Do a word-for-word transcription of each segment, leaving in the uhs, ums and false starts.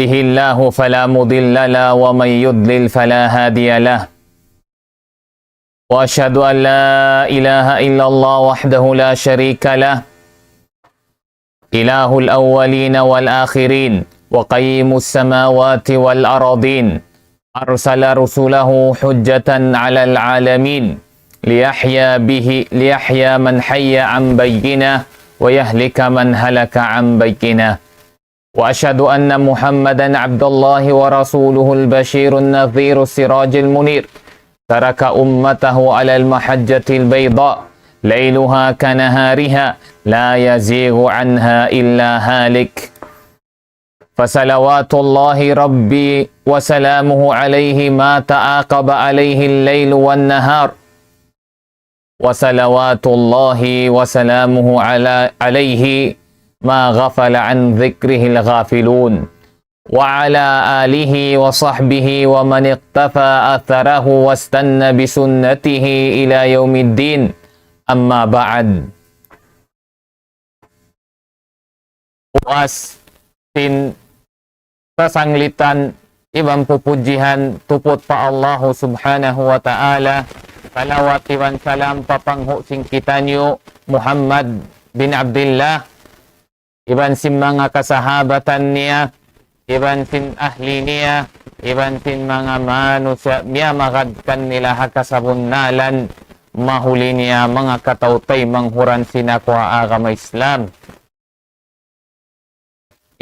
يهده الله فلا مضل له، ومن يضلل فلا هادي له. وأشهد أن لا إله إلا الله وحده لا شريك له، إله الأولين والآخرين، وقيم السماوات والأرضين، أرسل رسله حجة على العالمين، ليحيى به، ليحيى من حي عن بينة، ويهلك من هلك عن بينة. وأشهد أن محمدا عبد الله ورسوله، البشير النذير السراج المنير، ترك أمته على المحجة البيضاء، ليلها كنهارها، لا يزيغ عنها إلا هالك. فصلوات الله ربي وسلامه عليه ما تعاقب عليه الليل والنهار، وصلوات الله وسلامه على، عليه ما غفل عن ذكره الغافلون، وعلى آله وصحبه ومن اقتفى أثره واستن بسنته إلى يوم الدين. أما بعد. Puas sin sasanglitan iban pupudjihan tuput pa Allahu Subhanahu wa Ta'ala, salawat iban salam pa panghu' sin kitaniyu Muhammad bin Abdillah, iban sin manga kasahabatan niya, iban sin ahli niya, iban sin manga manusiya' miyamagad kanila ha kasabunnalan, mahuli niya manga kataw-taymanghuran sin aku ha agama Islam.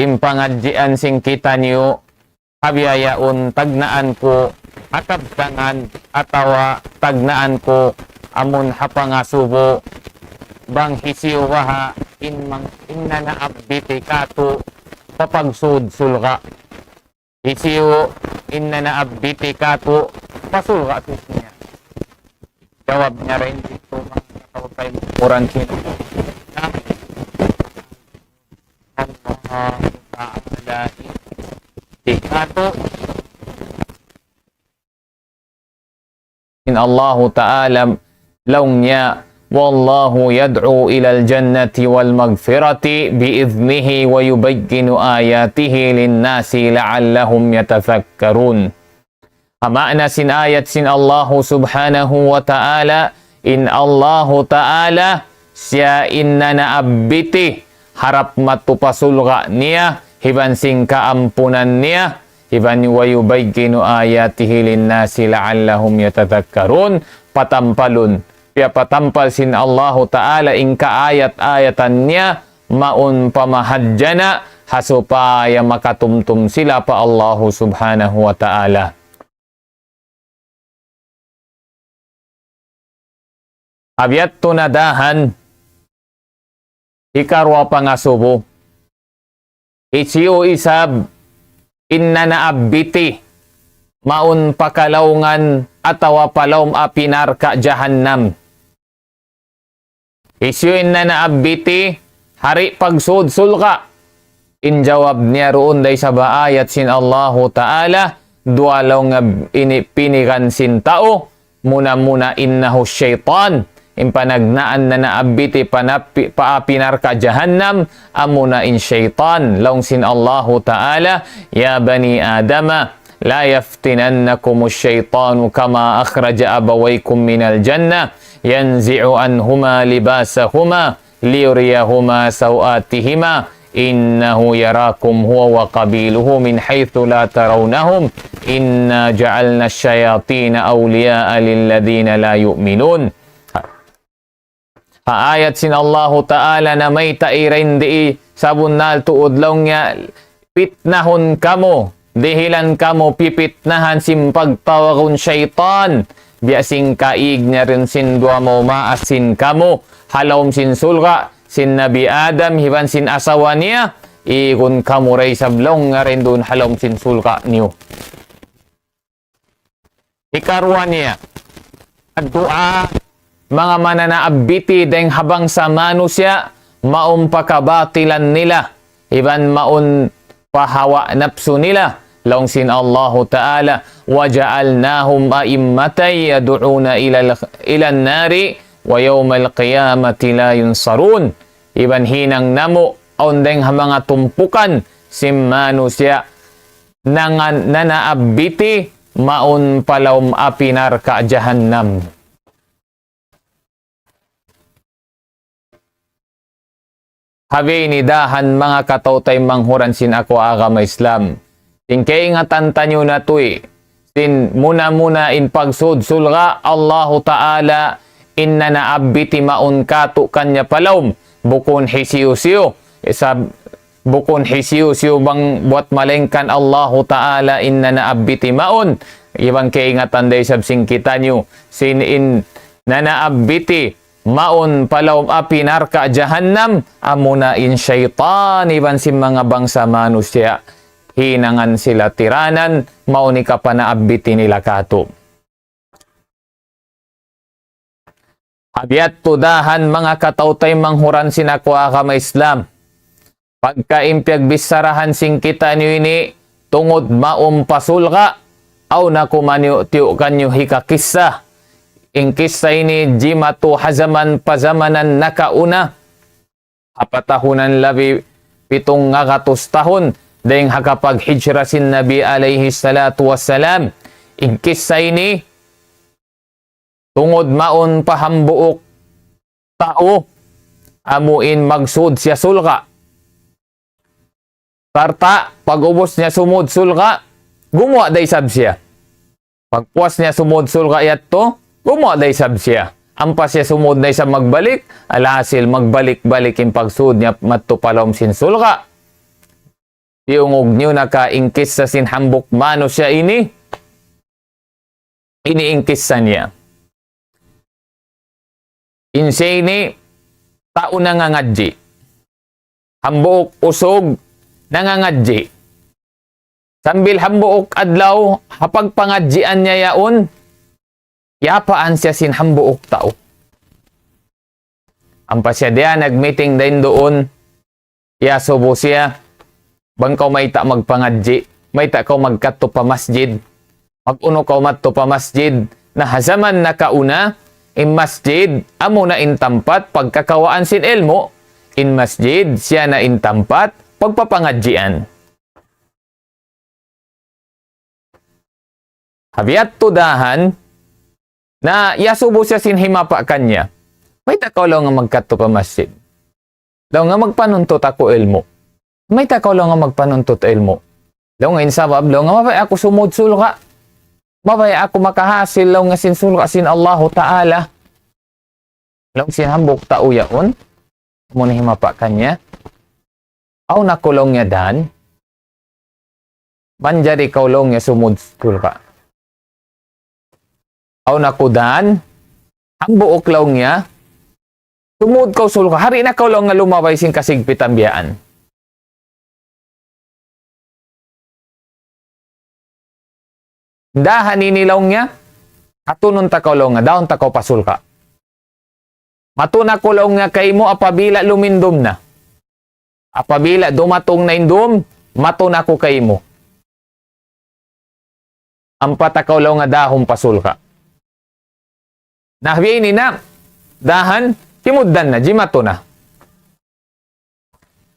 In pangadjian sin kitaniyu, ha bihaun tagnaan ku ha kabtangan atawa tagnaan ku amun ha pangasubu, bang hisiyu baha' in mang-, in nanaabiti katu' pa pagsud surga'. Hisiyu in nanaabiti katu' pa surga' sisya niya. Jawab niya dayn ditu, manga kataw-taymanghuran sin Allahu Ta'ala, in katu' in Allahu Ta'ala, laung niya, والله يدعو إلى الجنة والمغفرة بإذنه ويبين آياته للناس لعلهم يتذكرون. Ha maana sin ayat sin Allahu Subhanahu wa Ta'ala, in Allahu Ta'ala, siya in nanaabiti harap madtu pa surga' niya, iban sin kaampunan niya, iban ويبين آياته للناس لعلهم يتذكرون, patampalun, piyapatampal sin Allahu Ta'ala in kaayat-ayatan niya, mawn pamahadjana', ha supaya makatumtum sila pa Allahu Subhanahu wa Ta'ala. Ha biya' yadtu na dahan, hikaruwa pangasubu. Hisiyu isab in nanaabiti mawn pa kalaungan atawa pa lawm api narka' jahannam. Hisiyu in nanaabiti ha di' pagsud surga'. In jawab niya duun da isab ha ayat sin Allahu Ta'ala, duwa laung niya in pinigan sin tau, muna-muna إنه الشيطان, in panagnaan nanaabiti pa napi-, pa api narka' jahannam, amuna in saytan, laung sin Allahu Ta'ala, يا بني آدم لا يفتننكم الشيطان كما أخرج أبويكم من الجنة ينزع عنهما لباسهما ليريهما سوآتهما إنه يراكم هو وقبيله من حيث لا ترونهم إنا جعلنا الشياطين أولياء للذين لا يؤمنون. Ha ayat sin Allahu Ta'ala namayta' dayn di, sabunnal tuud laung niya, pitnahun kamu, dihilan kamu pipitnahan sin pagtawagun saytan, biya' sin kaig niya duun sin duwa maumaas sin kamu, ha lawm sin surga', sin Nabi Adam, iban sin asawa niya, igun kamu da isab laung niya duun ha lawm sin surga' niyu. Hikaruwa niya, duwa manga mananaabiti dayng ha bangsa manusiya', mawn pa kabatilan nila, iban mawn pa hawa napsu nila, laung sin Allahu Ta'ala, وجعلناهم أئمة يدعون إلى ال-، إلى النار ويوم القيامة لا ينصرون. Iban hinang namu', awn dayng ha manga tumpukan sin manusiya', nangan-, nanaabbiti mawn pa lawm api narka' jahannam. Ha biya' ini dahan manga kataw-taymanghuran sin aku agama Islam. Sin kaingatan taniyu na tuwi'. Sin muna-muna in pagsud surga', Allahu Ta'ala in nanaabbiti mawn katu' kaniya pa lawm. Bukun hisiyu-siyu. Isab, bukun hisiyu-siyu bang buwat malaingkan Allahu Ta'ala in nanaabbiti mawn. Iban kaingatan da isab sin kitaniyu. Sin in nanaabbiti mawn pa lawm api narka' jahannam, amuna in saytan iban sin manga bangsa manusiya', hinangan sila tiranan, mawn in kapanaabbiti nila katu'. Ha biya' yadtu dahan manga kataw-taymanghuran sin aku agama Islam. Pagka in piyagbicharahan sin kitaniyu ini, tungud mawn pa surga', awn aku maniyu'-tiyu' kaniyu hikakissa. In kissa ini jimatu ha jaman pajamanan nakauna. Ha patahunan labi pitung ngagatus tahun, dayng ha kapaghijra sin Nabi alayhi salatu wassalam. In kissa ini, tungud mawn pa hambuuk tau, amu in magsud siya surga'. Sarta', pag'ubus niya sumud surga', gumuwa' da isab siya. Pagpuas niya sumud surga' yadtu, gumuwa' da isab siya. Ampa siya sumud na isab magbalik, alhasil magbalik-balik in pagsud niya madtu pa lawm sin surga'. Tiyungug niyu na ka in kissa sin hambuuk manusiya' ini, ini in kissa niya. In siya ini tau nangangadji'. Hambuuk usug nangangadji'. Sambil hambuuk adlaw, ha pagpangadjian niya yaun, yapaan siya sin hambuuk tau. Ampa siya diya nag-meeting dayn duun, iyasubu siya, "Bang kaw mayta' magpangadji', mayta' kaw magkadtu pa masjid, mag-unu kaw madtu pa masjid." Na ha jaman nakauna, in masjid, amuna in tampat pagkakawaan sin ilmu', in masjid, siya na in tampat pagpapangadjian. Ha biya' yadtu dahan, na iyasubu siya sin himapa' kaniya. "Mayta' kaw laung niya magkadtu pa masjid? Laung niya magpanuntut aku ilmu'. Mayta' kaw laung niya magpanuntut ilmu'?" Laung niya in sabab, laung niya mabaya' aku sumud surga'. Mabaya' aku makahasil laung niya sin surga' sin Allahu Ta'ala. Laung sin hambuuk tau yaun, amu in himapa' kaniya. "Awn aku laung niya dan, manjari kaw laung niya sumud surga'. Awn aku dan, hambuuk laung niya, sumud kaw surga', di' na kaw laung niya lumabay sin kasigpitan biyaan. Dahan ini laung niya, hatunun ta kaw laung niya, daun ta kaw pa surga'. Matun aku laung niya kaymu apabila lumindum na. Apabila dumatung na in dum, matun aku kaymu. Ampa ta kaw laung niya dahun pa surga'." Na biya' ini na, dahan, timuddan na, jimatu na.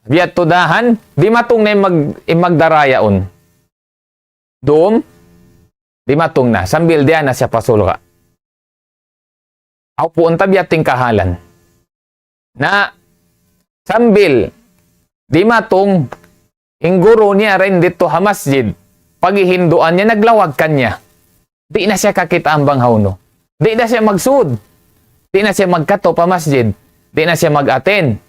Biya' yadtu dahan, dimatung na in mag-, in magdara yaun. Dum, dimatung na, sambil diya na siya pa surga'. Aw puun ta biya' ha yan kahalan. Na, sambil dimatung, in guru niya dayn didtu ha masjid, paghihinduan niya, naglawag kaniya. Di' na siya kakitaan bang hawnu. Di' na siya magsud. Di' na siya magkadtu pa masjid. Di' na siya mag-attend.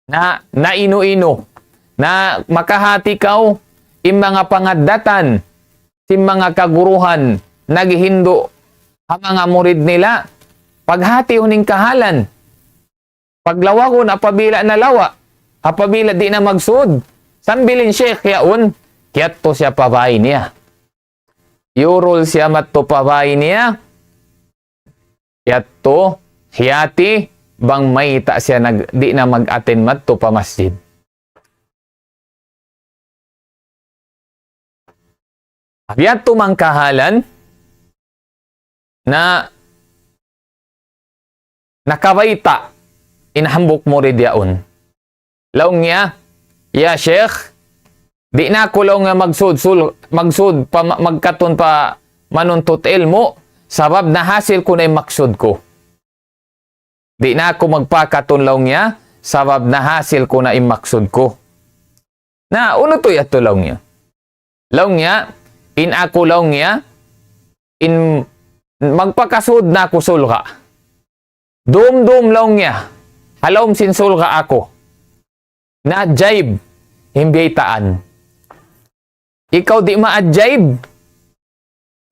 Na, nainu-inu. Na makahati kaw, in manga pangaddatan, sin manga kaguruhan, naghihindu' ha manga murid nila. Paghati unu in kahalan. Paglawagun apabila nalawa', apabila di' na magsud, sambil in sheikh yaun, kiyadtu siya pa bāy niya. Yurul siya madtu pa bāy niya, yadtu, hiyati, bang mayta' siya nag-, di' na mag-attend madtu pa masjid. Biya' ha yan kahalan na nakabayta' in hambuuk murid yaun. Laung niya, "Ya Sheikh, Di' na aku laung niya magsud, sul-, magsud pa, magkatun pa manuntut ilmu', sabab nahasil ku na in maksud ku. Di' na aku magpakatun laung niya, sabab nahasil ku na in maksud ku. Na, unu tuud yadtu laung niya. Laung niya, in aku laung niya, in magpakasud na aku sulga'. Dum-dum laung niya, ha lawm sin sulga' aku. Na ajaib, in biyaytaan. Ikaw di' maajaib?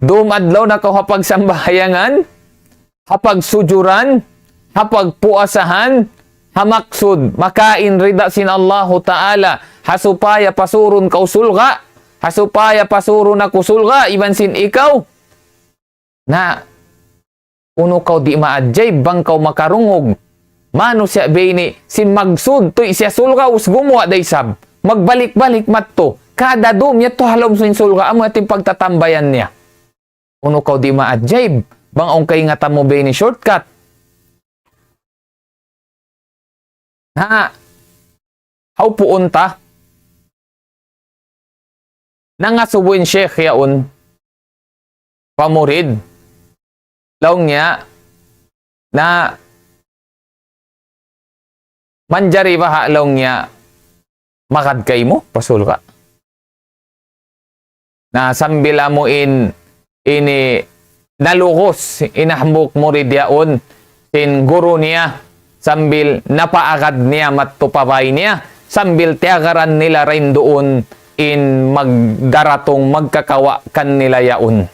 Dum adlaw na kaw ha pagsambahayangan, ha pagsujuran, ha pagpuasahan, ha maksud, makain rida sin Allahu Ta'ala, ha supaya pasurun kaw sulga', ha supaya pasurun aku sulga', iban sin ikaw. Na, unu kaw di' maajaib bang kaw makarungug? Manusiya' biya' ini, sin maksud tuud siya sulga' us gumuwa' da isab. Magbalik-balik madtu. Kada dum yadtu ha lawm sin sulga', amu yadtu in pagtatambayan niya. Unu kaw di' maajaib bang awn kaingatan mu biya' ini shortcut? Na, hawpuun ta. Nangasubu in sheikh yaun pa murid. Laung niya, na manjari baha' laung niya magad kaymu pa sulga'. Na sambil amu in ini nalugus in hambuuk murid yaun sin guru niya, sambil napaagad niya madtu pa bāy niya, sambil tiyagaran nila dayn duun in magdaratung magkakawa' kanila yaun.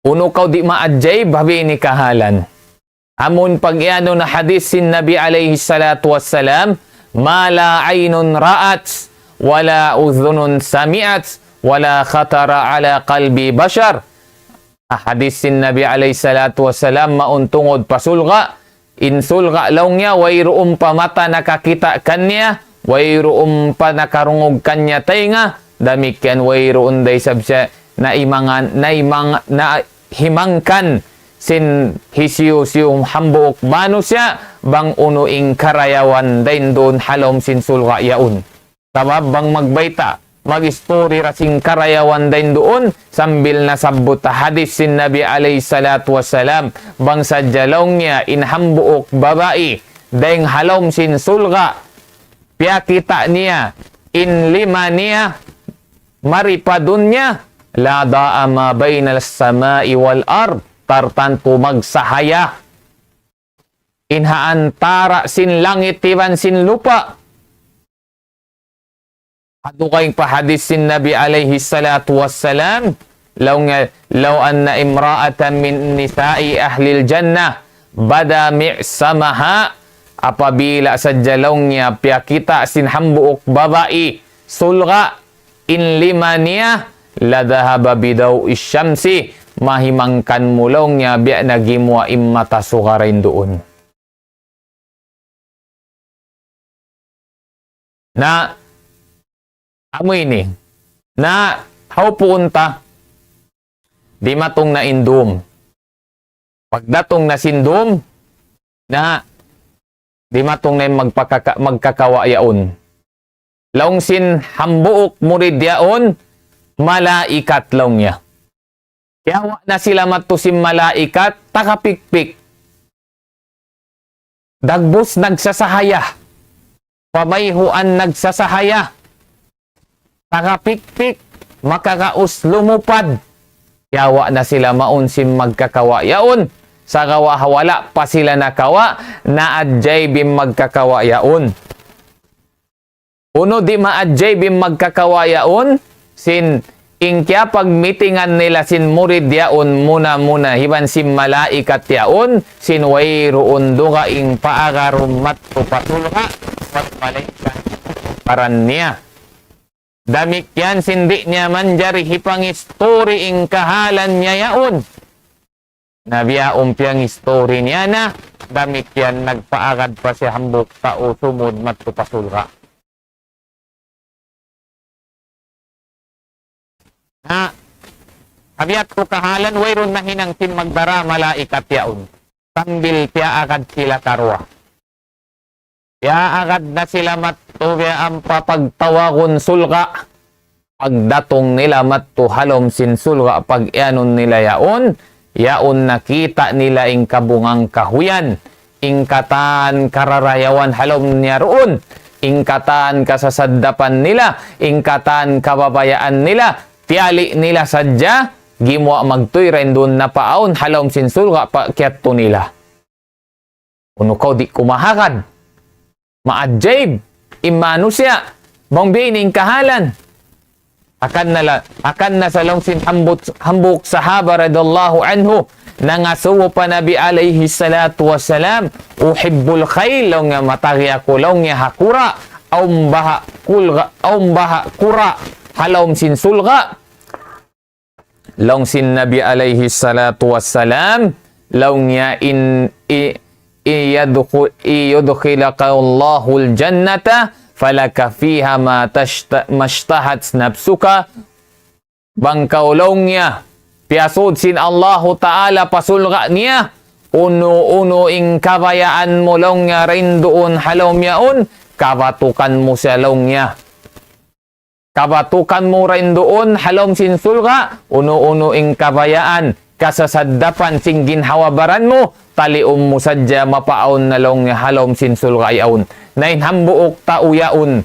Unu kaw di' maajaib ha biya' ini kahalan? Amun pag-iyanun na hadith sin Nabi alayhi salatu wassalam, ما لا عين رأت ولا أذن سمعت ولا خطر على قلب بشر. Ah, hadith sin Nabi alayhi salatu wassalam, mawn tungud pa sulga', in sulga' laung niya, wayruun pa mata nakakita' kaniya, wayruun pa nakarungug kaniya taynga, damikkiyan wayruun da isab siya naimangan, naimang-, nahimangkan sin hisiyu-siyu hambuuk manusiya', bang unu in karayawan dayn duun ha lawm sin sulga' yaun. Sabab bang magbayta', mag-istori da sin karayawan dayn duun, sambil nasabbut hadith sin Nabi alayhi salatu wassalam, bang sadja laung niya in hambuuk babai, dayn ha lawm sin sulga', piyakita' niya, in lima niya, mari pa dunya, لأضاء ما بين السماء والأرض, tartantu magsahaya in ha antara' sin langit iban sin lupa'. Ha dugaing pa hadith sin Nabi alayhi salatu wassalam, laung niya, لو أن امرأة من نساء أهل الجنة بدا معصمها, apabila sadja laung niya piyakita' sin hambuuk babai sulga' in lima niya, لذهب بضوء الشمس, mahimangkan mu laung niya biya' na gimuwa' in mata suga' dayn duun. Na, amu ini. Na, hawpuun ta, dimatung na in dum. Pagdatung na sin dum, na, dimatung na in magpakaka-, magkakawa' yaun. Laung sin hambuuk murid yaun, malaikat laung niya. Kiyawa' na sila madtu sin malaikat, takapikpik. Dagbus nagsasahaya. Pamayhuan nagsasahaya. Takapikpik, makagaus lumupad. Kiyawa' na sila mawn sin magkakawa' yaun. Sagawa' ha wala' pa sila nakawa', naajaib in magkakawa' yaun. Unu di' maajaib in magkakawa' yaun, sin in kiyapagmitingan nila sin murid yaun muna-muna iban sin malaikat yaun, sin wayruun dugaing paagarun madtu pa sulga', wa malaingkan paran niya. Damikkiyan sin di' niya manjari hipangistori in kahalan niya yaun. Na biya' awn piyangistori niya na, damikkiyan nagpaagad pa siya hambuuk tau sumud madtu pa sulga'. Na, ha biya' tu kahalan wayruun nahinang sin magdara malaikat yaun. Sambil piyaagad sila karuwa. Piyaagad na sila madtu biya' ampa pagtawagun surga'. Pagdatung nila madtu ha lawm sin surga', pag-iyanun nila yaun, yaun nakita' nila in kabungang kahuyan, in katan kararayawan ha lawm niya duun, in katan kasasaddapan nila, in katan kababayaan nila, tiyali' nila sadja, gimuwa' magtuy dayn duun na paawn ha lawm sin surga' pa kiyadtu nila. Unu kaw di' kumahagad? Maajaib in manusiya', bang biya' ini in kahalan. Hangkan na la-, hangkan na sa laung sin hambut-, hambuuk sahaba radiyallahu anhu, nangasubu pa Nabi alayhi salatu wassalam, "Uhibbul khayl," laung niya, "matagi aku," laung niya, "ha kura', awn baha' kulga-, awn baha' kura' ha lawm sin surga'." Laung sin Nabi alayhi salatu wassalam, laung niya, "In, i, i yadkhu-, i yudkhilaka Allahul jannata, falaka fiha ma tashta-, mashtahat nafsuka." Bang kaw, laung niya, piyasud sin Allahu Ta'ala pa surga' niya, unu-unu in kabayaan mu, laung niya, dayn duun ha lawm yaun, kabatukan mu siya, laung niya. Kabatukan mu dayn duun ha lawm sin surga', unu-unu in kabayaan, kasasaddapan sin ginhawa-baran mu, taliun mu sadja mapaawn na, laung niya, ha lawm sin surga' yaun. Na in hambuuk tau yaun,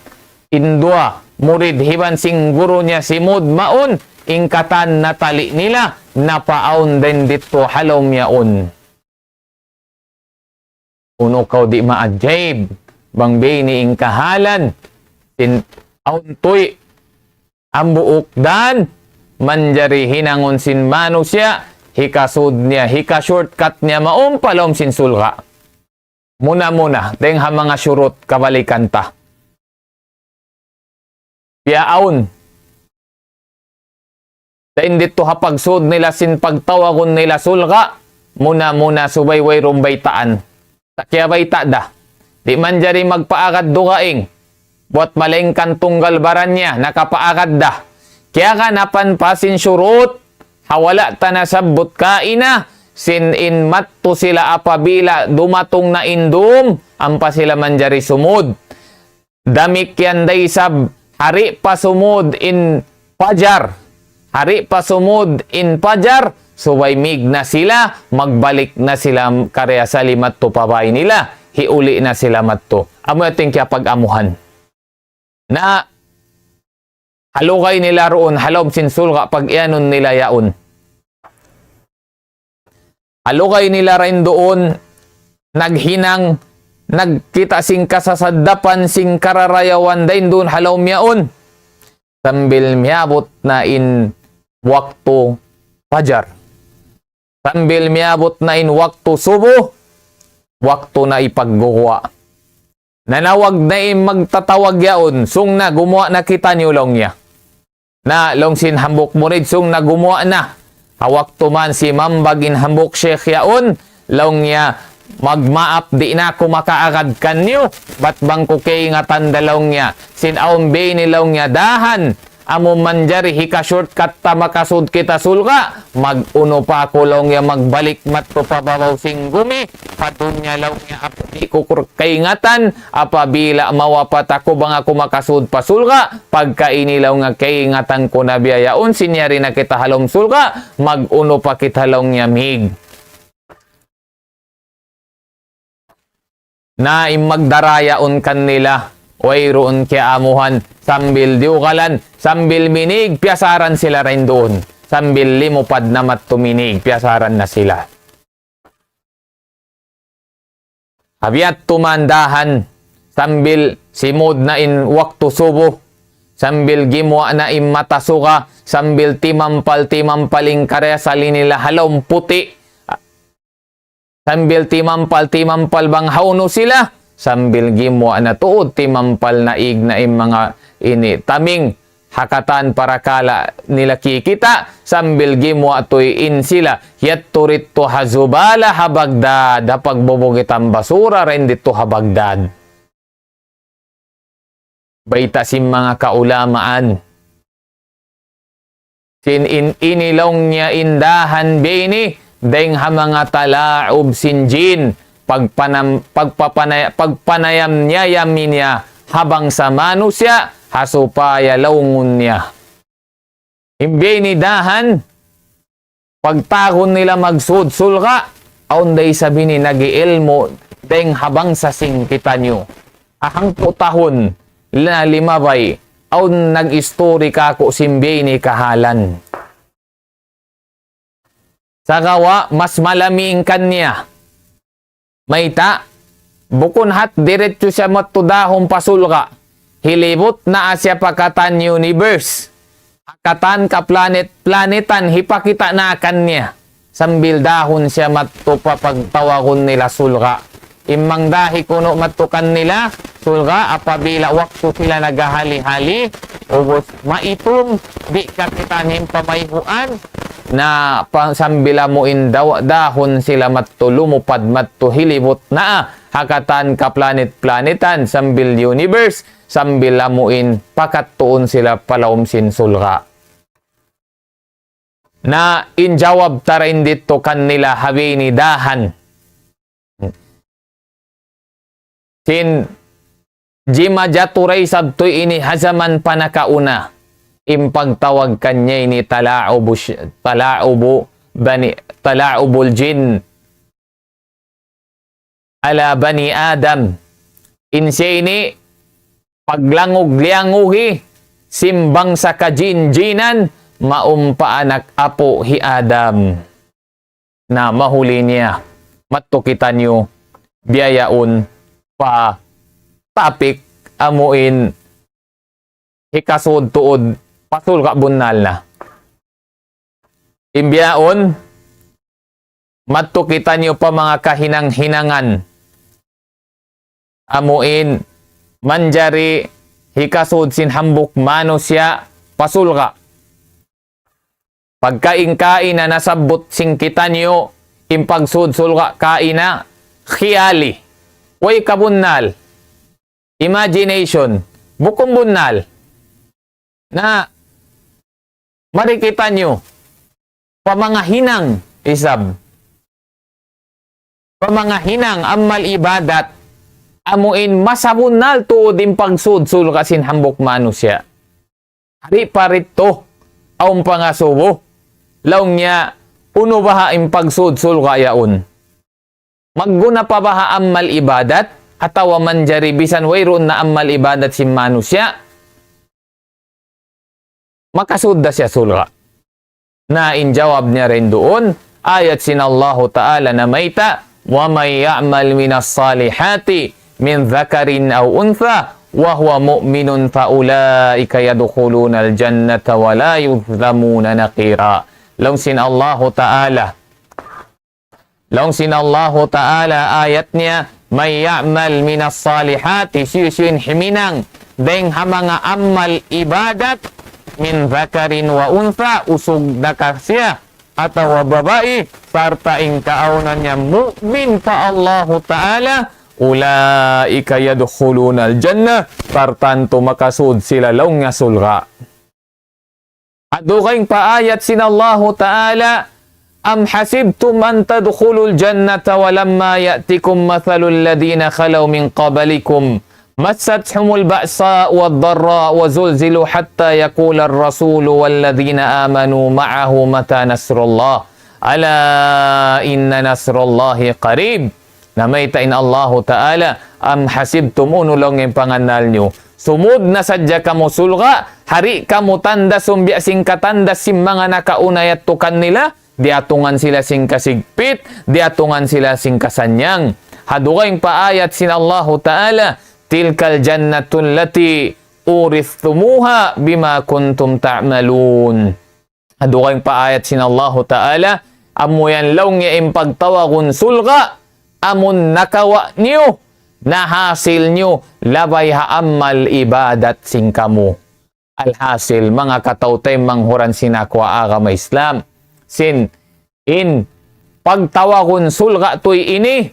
in duwa murid iban sin guru niya simud mawn, in katan natali' nila, napaawn dayn didtu ha lawm yaun. Unu kaw di' maajaib, bang biya' ini in kahalan, sin awn tuy, hambuuk dan, manjari hinangun sin manusiya', hikasud niya, hika-shortcut niya mawn pa lawm sin surga'. Muna-muna, dayng ha manga shurut kabalikan ta. Piyaawn. Dayn didtu ha pagsud nila sin pagtawagun nila surga', muna-muna subay wayruun baytaan. Sa' kiyabayta' da. Di' manjari magpaagad dugaing. Buwat malaingkan tunggal baran niya, nakapaagad da. Kiyaganapan pa sin shurut, ha wala' ta nasabbut kaina, sin in madtu sila apabila dumatung na in dum, ampa sila manjari sumud. Damikkiyan da isab, hari pa sumud in pajar. Hari pa sumud in pajar, subay mīg na sila, magbalik na sila karna' asali madtu pa bāy nila, hiuli' na sila madtu. Amu yadtu in kiyapag-amuhan. Na, ha lugay nila duun, ha lawm sin surga' pag-iyanun nila yaun. Ha lugay nila dayn duun, naghinang, nagkita' sin kasasaddapan, sin kararayawan dayn duun ha lawm yaun. Sambil miyabut na in waktu pajar. Sambil miyabut na in waktu subuh, waktu na ipagguwa'. Nanawag na in magtatawag yaun, "Sung na, gumuwa' na kitaniyu," laung niya. Na, laung sin hambuuk murid, "Sung na, gumuwa' na." Ha waktu man simambag in hambuuk sheikh yaun, laung niya, "Magmaap, di' na aku makaagad kaniyu, bat bang ku kaingatan da," laung niya. "Sin awn biya' ini," laung niya, "dahan, amu manjari hika-shortcut ta makasud kita surga', mag-unu pa aku," laung niya, "magbalik madtu pa babaw sin gumi, pa dunya," laung niya, "aku di' ku kur-, kaingatan, apabila mawapat aku bang aku makasud pa surga', pagka ini," laung niya, "kaingatan ku na biya' yaun, sin yari na kita ha lawm surga', mag-unu pa kita," laung niya, "mīg." Na in magdara yaun kanila, wayruun kiyaamuhan, sambil diyugalan, sambil minīg, piyasaran sila dayn duun. Sambil limupad na madtu minīg, piyasaran na sila. Ha biya' yadtu man dahan, sambil simud na in waktu subuh, sambil gimuwa' na in mata suga, sambil timampal-timampal in karna' asali nila ha lawm puti', sambil timampal-timampal bang hawnu sila, sambil gimuwa' na tuud timampal, naīg na in manga ini taming ha katan parakala' nila kikita', sambil gimuwa' tuud in sila, yadtu didtu ha zubala ha Baghdad, ha pagbubugitan basura dayn didtu ha Baghdad. Bayta' sin manga kaulamaan. Sin in, ini laung niya in dahan biya' ini, dayng ha manga tala'ub sin jin, pagpanam-, pagpapanay-, pagpanayam-niyayam niya ha bangsa manusiya', ha supaya laungun niya. In biya' ini dahan, pagtawagun nila magsud surga', awn da isab ini nag-iilmu' dayng ha bangsa sin kitaniyu. Ha hangpu' tahun na limabay, awn nag-istori kāku' sin biya' ini kahalan. Sagawa' mas malami in kaniya. Mayta', bukun hat diretso siya madtu dahun pa surga'. Hilibut na siya pa katan universe. Ha katan kaplanet-planetan, hipakita' na kaniya. Sambil dahun siya madtu pa pagtawagun nila surga'. In manga dahi kunu' madtu kanila surga', apabila waktu sila naghahali-hali, ubus maitum, di' kakitaan in pamayhuan, na pa-, sambil amu in daw-, dahun sila madtu lumupad madtu hilibut na ha katan kaplanet-planetan sambil universe, sambil amu in pakadtuun sila pa lawm sin surga'. Na in jawab ta dayn didtu kanila ha biya' ini dahan. Sin jimajatu da isab tuud ini ha jaman pa nakauna. In pagtawag kaniya ini tala'ubu sh-, tala'ubu bani, tala'ubul jin ala bani Adam. In siya ini paglangug-liyangugi sin bangsa kajin-jinan mawn pa anak apu' hi Adam. Na mahuli niya, madtu kitaniyu biya' yaun pa topic amu in hikasud tuud pa surga' bunnal na. In bihaun, madtu kitaniyu pa manga kahinang-hinangan amu in manjari hikasud sin hambuuk manusiya' pa surga'. Pagka in kaina nasabbut sin kitaniyu, in pagsud surga' kaina khiyali. Way kabunnal. Imagination. Bukun bunnal. Na, mari kitaniyu pa manga hinang isab. Pa manga hinang amal ibadat, amu in masabunnal tuud in pagsud surga' sin hambuuk manusiya'. Di' pa didtu, awn pangasubu. Laung niya, unu baha' in pagsud surga' yaun? Magguna pa baha' amal ibadat, atawa manjari bisan wayruun na amal ibadat sin manusiya', makasud da siya surga'. Na in jawab niya dayn duun, ayat sin Allahu Ta'ala namayta', وَمَنْ يَعْمَلْ مِنَ الصَّالِحَاتِ مِنْ ذَكَرٍ أَوْ أُنْثَى وَهُوَ مُؤْمِنٌ فَأُولَٰئِكَ يَدْخُلُونَ الْجَنَّةَ وَلَا يُظْلَمُونَ نَقِيرًا. Laung sin Allahu Ta'ala, Laung sin Allahu Ta'ala ayat niya, مَنْ يَعْمَلْ مِنَ الصَّالِحَاتِ, hisiyu-siyu in himinang dayng ha manga amal ibadat, مِنْ ذَكَرٍ وَأُنْثَى, usug na ka siya atawa babai, sarta' in kaawnan niya mu'min pa Allahu Ta'ala, أُولَٰئِكَ يَدْخُلُونَ الْجَنَّةَ, tantu makasud sila laung niya surga'. Ha dugaing pa ayat sin Allahu Ta'ala, أَمْ حَسِبْتُمْ أَنْ تَدْخُلُوا الْجَنَّةَ وَلَمَّا يَأْتِكُمْ مَثَلُ الَّذِينَ خَلَوْا مِنْ قَبْلِكُمْ مَسَّتْهُمُ الْبَأْسَاءُ وَالضَّرَّاءُ وَزُلْزِلُوا حَتَّى يَقُولَ الرَّسُولُ وَالَّذِينَ آمَنُوا مَعَهُ مَتَى نَصْرُ اللَّهِ أَلَا إِنَّ نَصْرَ اللَّهِ قَرِيبٌ. Namayta' in Allahu Ta'ala, أَمْ حَسِبْتُمْ, unu laung in pangannal niyu? Sumud na sadja kamu surga', di' kamu tandasun biya' sin katandas sin manga nakauna yadtu kanila, diyatungan sila sin kasigpit, diyatungan sila sin kasanyang. Ha dugaing pa ayat sin Allahu Ta'ala, تِلْكَ الْجَنَّةُ الَّتِي أُورِثْتُمُوهَا بِمَا كُنْتُمْ تَعْمَلُونَ. Ha dugaing pa ayat sin Allahu Ta'ala, amu yan laung niya in pagtawagun surga', amun nakawa' niyu, nahasil niyu, labay ha amal ibadat sin kamu. Alhasil, manga kataw-taymanghuran sin aku ha agama Islam. Sin, in, pagtawagun surga' tuy ini,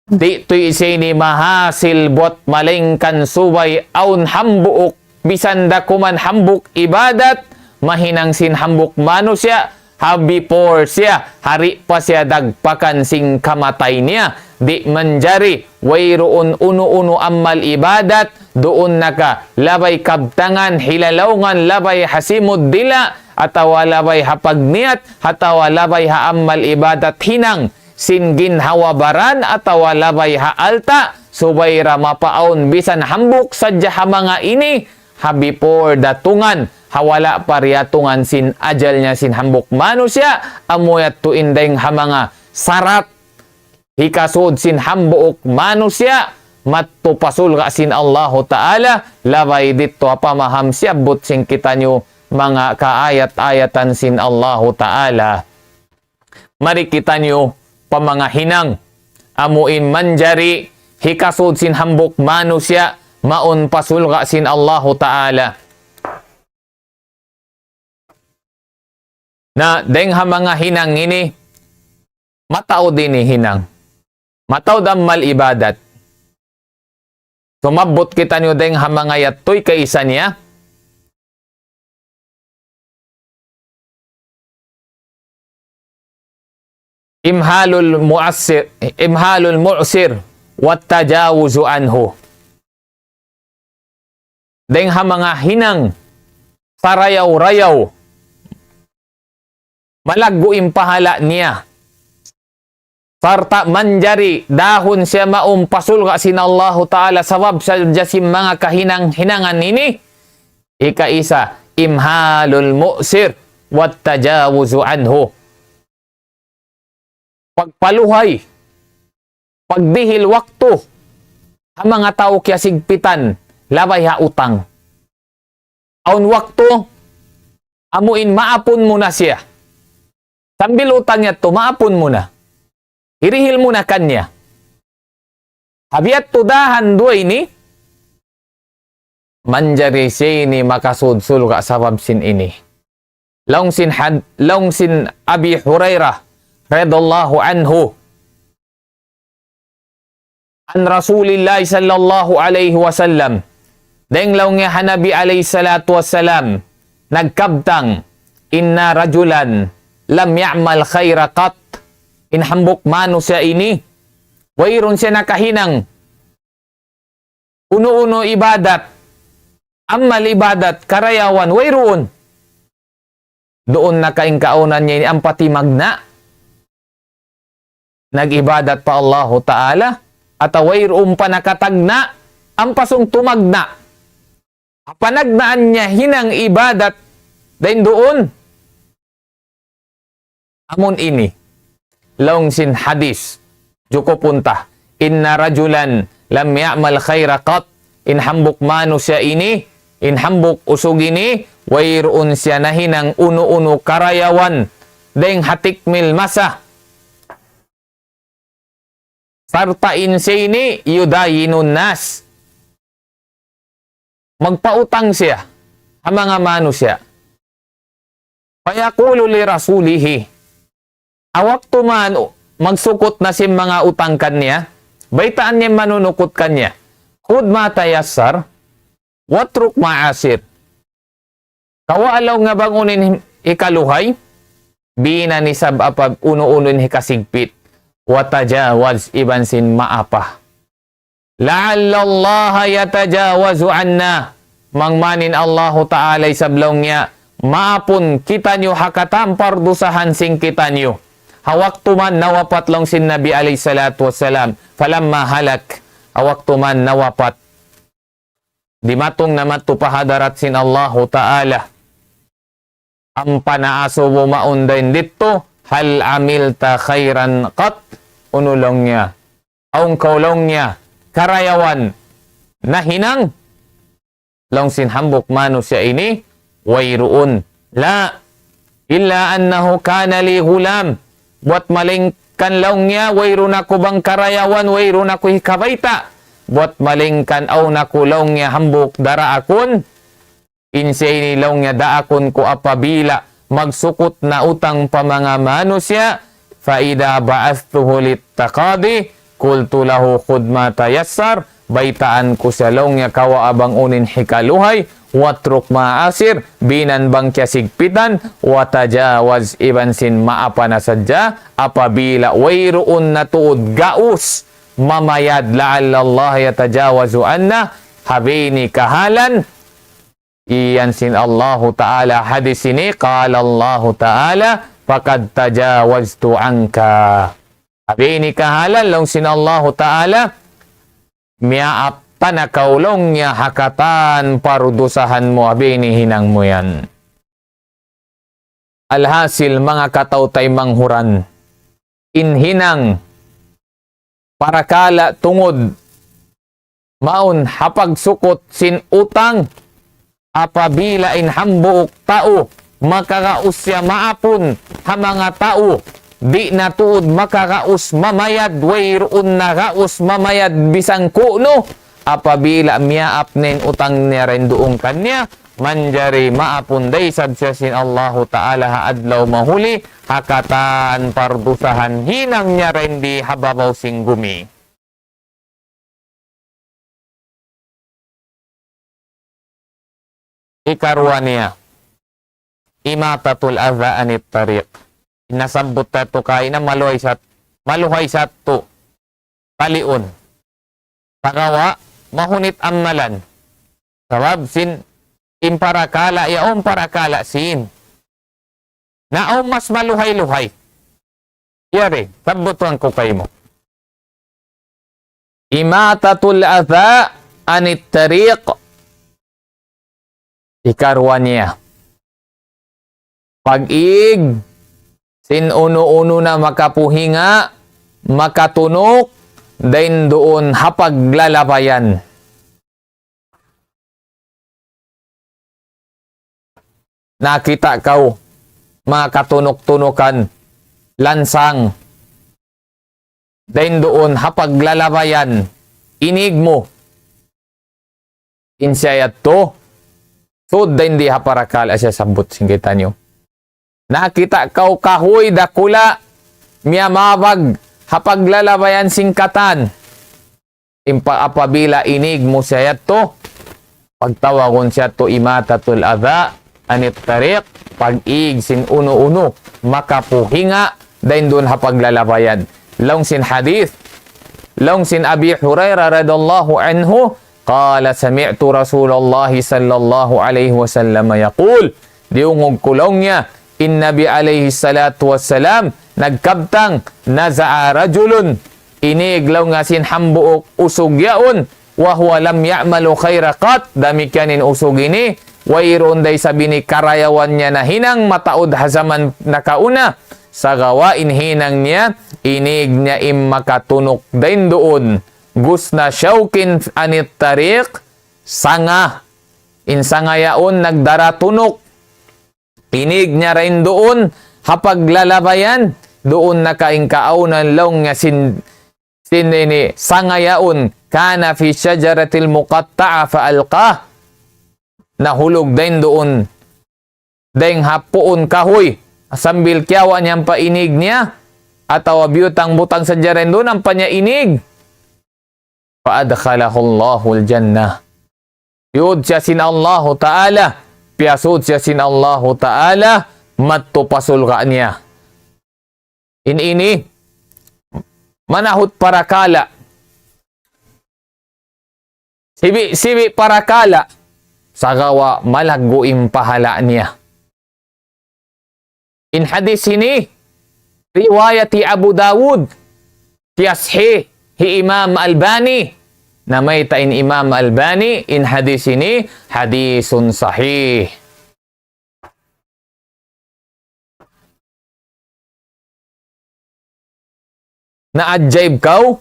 di' tuy siya ini mahasil buat malaingkan subay awn hambuuk, bisan da kuman hambuuk ibadat, mahinang sin hambuuk manusiya', ha before siya, hari pa siya dagpakan sin kamatay niya, di' manjari, wayruun unu-unu amal ibadat, duun na ka, labay kabtangan, hilalaungan, labay ha simud dila', atawa labay ha pagniyat, atawa labay ha amal ibadat hinang, sin ginhawa-baran, atawa labay ha alta', subay ra mapaawn bisan hambuuk sadja ha manga ini, ha before datungan, ha wala' pa diyatungan sin ajal niya sin hambuuk manusiya', amu yadtu in dayng ha manga sarat, hikasud sin hambuuk manusiya', madtu pa surga' sin Allahu Ta'ala, labay didtu ha pamaham siyabbut sin kitaniyu manga kaayat-ayatan sin Allahu Ta'ala. Mari kitaniyu pa manga hinang, amu in manjari hikasud sin hambuuk manusiya', mawn pa surga' sin Allahu Ta'ala. Na, dayng ha manga hinang ini, mataud ini hinang. Mataud amal ibadat. Sumabbut kitaniyu dayng ha manga yadtu, kaisa niya. إمهال المعسر، إمهال المعسر والتجاوز عنه. Dayng ha manga hinang sarayaw-rayaw, malaggu' in pahala' niya. Sarta' manjari dahun siya mawn pa surga' sin Allahu Ta'ala sabab sadja sin manga kahinang-hinangan ini. Ikaisa, إمهال المعسر والتجاوز عنه. Pagpaluhay, pagdihil waktu ha manga tau kiyasigpitan, labay ha utang. Awn waktu, amu in maapun mu na siya. Sambil utang yadtu, maapun mu na. Hirihil mu na kaniya. Ha biya' yadtu dahan duwa ini, manjari siya ini makasud surga' sabab sin ini. Laung sin had-, laung sin Abi Hurairah radallahu anhu, عن رسول الله صلى الله عليه وسلم. Dayng laung niya ha Nabi alayhi salatu wassalam, nagkabtang, إن رجلا لم يعمل خيرا قط. In hambuuk manusiya' ini, wayruun siya nakahinang unu-unu ibadat, amal ibadat, karayawan, wayruun. Duun na ka in kaawnan niya ini ampa timagna'. Nag-ibadat pa Allahu Ta'ala, atawa wayruun pa nakatagna', ampa sung tumagna'. Panagnaan niya hinang ibadat, dayn duun. Amun ini, laung sin hadis, jukupun ta. إن رجلا لم يعمل خيرا قط. In hambuuk manusiya' ini, in hambuuk usug ini, wayruun siya nahinang unu-unu karayawan, dayng ha tikmil masa. Sarta' in siya ini, يداين الناس. Magpautang siya ha manga manusiya'. فيقول لرسوله. Ha waktu man magsukut na sin manga utang kaniya, baytaan niya in manunukut kaniya. خذ ما تيسر واترك ما عسر. Kawaa laung niya bang unu in hikaluhay, bī na isab apa unu-unu in hikasigpit. وتجاوز, iban sin maapa. لعل الله يتجاوز عنا. Bang man in Allahu Ta'ala isab laung niya, maapun kitaniyu ha katampal dusahan sin kitaniyu. Ha waktu man nawapat laung sin Nabi alayhi salatu wassalam, فلما هلك, ha waktu man nawapat. Dimatung na madtu pa hadarat sin Allahu Ta'ala. Ampa na asubu mawn dayn didtu, هل عملت خيرا قط؟ Unu laung niya? Awn kaw laung niya karayawan nahinang? Laung sin hambuuk manusiya' ini, wayruun. لا، إلا أنه كان لي غلام. Buwat malayngkan laung niya, wayruun aku bang karayawan, wayruun aku hikabayta'. Buwat malayngkan awn aku laung niya hambuuk daraakun. In siya ini laung niya daakun ku apabila magsukut na utang pa manga manusiya', فإذا بعثته للتقاضي قلت له خذ ما تيسر, baytaan ku siya laung niya kawaa bang unu in hikaluhay, واترك ما عسر, binan bang kiyasigpitan, وتجاوز, iban sin maapa na sadja, apabila wayruun na tuud gaus, mamayad, لعل الله يتجاوز عنا, ha bini kahalan, iyan sin Allahu Ta'ala hadis ini, قال الله تعالى: فقد تجاوزت عنك. Ha bini kahalan laung sin Allahu Ta'ala, miyaap ta na kaw laung niya ha katan pardusahan mu ha bini hinang mu yan. Alhasil, manga kataw-taymanghuran, in hinang parakala' tungud mawn ha pagsukut sin utang, apabila in hambuuk tau makagaus siya maapun ha manga tau, di' na tuud makagaus mamayad, wayruun na gaus mamayad bisan ku'nu, apabila miyaap na in utang niya dayn duun kaniya, manjari maapun da isab siya sin Allahu Ta'ala ha adlaw mahuli, ha katan pardusahan hinang niya dayn di ha babaw sin gumi. Hikaruwa niya, إماطة الأذى عن الطريق. In nasabbut ta yadtu kaina maluhay sat-, maluhay sattu taliun. Sagawa', mahunit amalan. Sabab sin in parakala', yaun parakala' sin. Na awn mas maluhay-luhay. Yari, sabbutan ku kaymu. إماطة الأذى عن الطريق. Hikaruwa niya, pag-ig sin unu-unu na makapuhinga, makatunuk, dayn duun ha paglalabayan. Nakakita' kaw, manga katunuk-tunukan, lansang, dayn duun ha paglalabayan, inig mu. In siya yadtu, sud dayn di ha parakala' siya sabbut sin kitaniyu. Nakakita' kaw kahuy dakula', miyamabag ha paglalabayan sin katan. In pa-, apabila inig mu siya yadtu, pagtawagun siya yadtu إماطة الأذى عن الطريق, pag-ig sin unu-unu makapuhinga dayn duun ha paglalabayan. Laung sin hadith, laung sin Abi Hurairah radiyallahu anhu, قال: سمعت رسول الله صلى الله عليه وسلم يقول, diyungug ku laung niya, in Nabi alayhi salatu wassalam nagkabtang, نزع رجل, inig laung niya sin hambuuk usug yaun, وهو لم يعمل خيرا قط, damikkiyan in usug ini, wayruun da isab ini karayawan niya nahinang mataud ha jaman nakauna, sagawa' in hinang niya, inig niya in makatunuk dayn duun, غصن شوك عن الطريق, sanga, in sanga yaun nagdara tunuk, inig niya dayn duun ha paglalabayan, duun na kaingkaunan laung niya sin, sin ini sanga yaun, كان في الشجرة المقطعة فألقاه, nahulug dayn duun, dayn ha puun kahuy, sambil kiyawa' niya ampa inig niya, atawa biyutang-butang sadja dayn duun ampa niya inig. فأدخله الله الجنة. Piyud siya sin Allahu Ta'ala, piyasud siya sin Allahu Ta'ala, madtu pa surga' niya. In ini, manahut parakala'. Sibi'-sibi' parakala', sagawa' malaggu' in pahala' niya. In hadith ini, riwayat hi Abu Dawud, piyasahih hi Imam Albani. Namayta' in Imam Albani, in hadith ini, hadithun sahih. Naajaib kaw?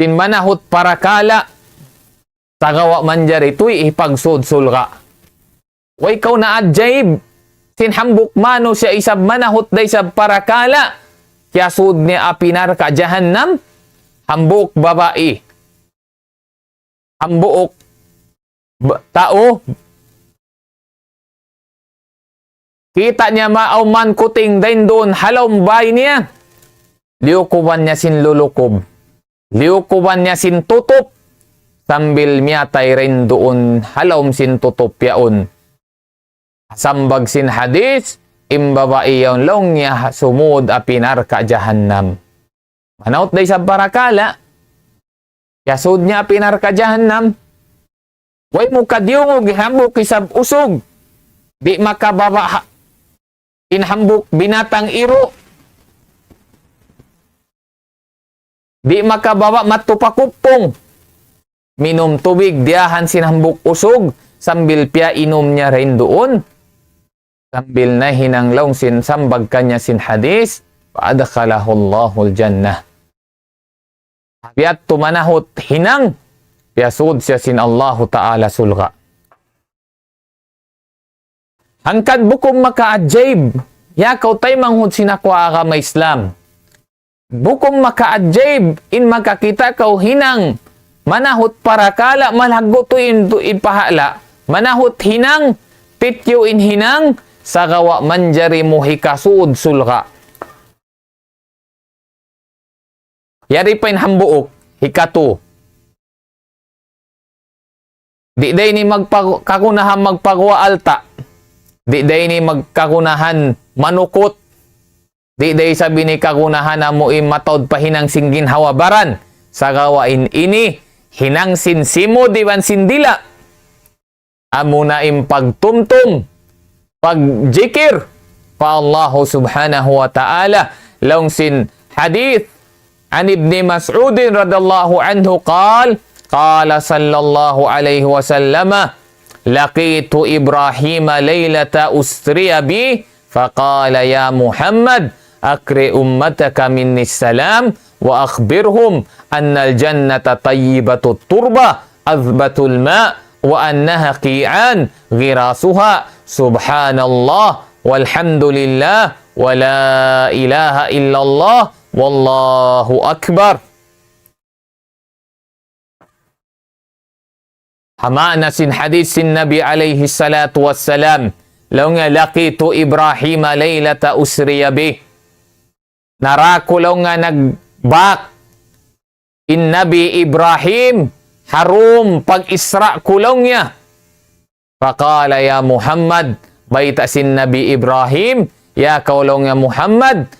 Sin manahut parakala', sagawa' manjari tuud hipagsud surga'. Way kaw naajaib? Sin hambuuk manusiya' isab manahut da isab parakala', kiyasud niya api narka' jahannam, hambuuk babai, hambuuk ba-, tau, kita' niya maawn kuting dayn duun ha lawm bay niya. Liyukuban niya sin lulukub. Liyukuban niya sin tutup. sambil miyatay dayn duun ha lawm sin tutup yaun. Sambag sin hadith, in babai yaun laung niya sumud api narka' jahannam. Manahut da isab parakala', kiyasud niya api narka' jahannam. Way mu kadiyungug in hambuuk isab usug. Di' makababa' ha-, in hambuuk binatang iru'. Di' makababa' madtu pa kuppung. Minum tubig, diyahan sin hambuuk usug, sambil piyainum niya dayn duun. Sambil nahinang laung sin sambag kaniya sin hadith, فأدخله الله الجنة. Biya' tu manahut hinang, piyasud siya sin Allahu Ta'ala surga'. Hangkan bukun makaajaib, ya kaw taymanghud sin aku agama Islam. Bukun makaajaib, in makakita' kaw hinang, manahut parakala' malaggu' tu in, tu in pahala', manahut hinang, pitkiw in hinang, sagawa' manjari mu hikasud surga'. Yari pa in hambuuk, hikatu. Di' da ini magpa-, kagunahan magpaguwa' alta'. Di' da ini magkagunahan manukut. Di' da isab ini kagunahan amu in mataud pa hinang sin ginhawa-baran. Sagawa' in ini hinang sin simud iban sin dila'. Amuna in pagtumtum, pagjikir pa Allahu Subhanahu wa Ta'ala. Laung sin hadith, عن ابن مسعود رضي الله عنه قال، قال صلى الله عليه وسلم: لقيت إبراهيم ليلة أسري بي فقال: يا محمد، أقرئ أمتك مني السلام، وأخبرهم أن الجنة طيبة التربة، عذبة الماء، وأنها قيعان غراسها، سبحان الله، والحمد لله، ولا إله إلا الله، والله أكبر. Ha maana sin hadith sin Nabi alayhi salatu wassalam, laung niya, لقيت إبراهيم ليلة أسري بي. Nara ku laung niya nagbak in Nabi Ibrahim ha dum pag-Isra' ku laung niya. فقال: يا محمد, bayta' sin Nabi Ibrahim, ya kaw laung niya Muhammad,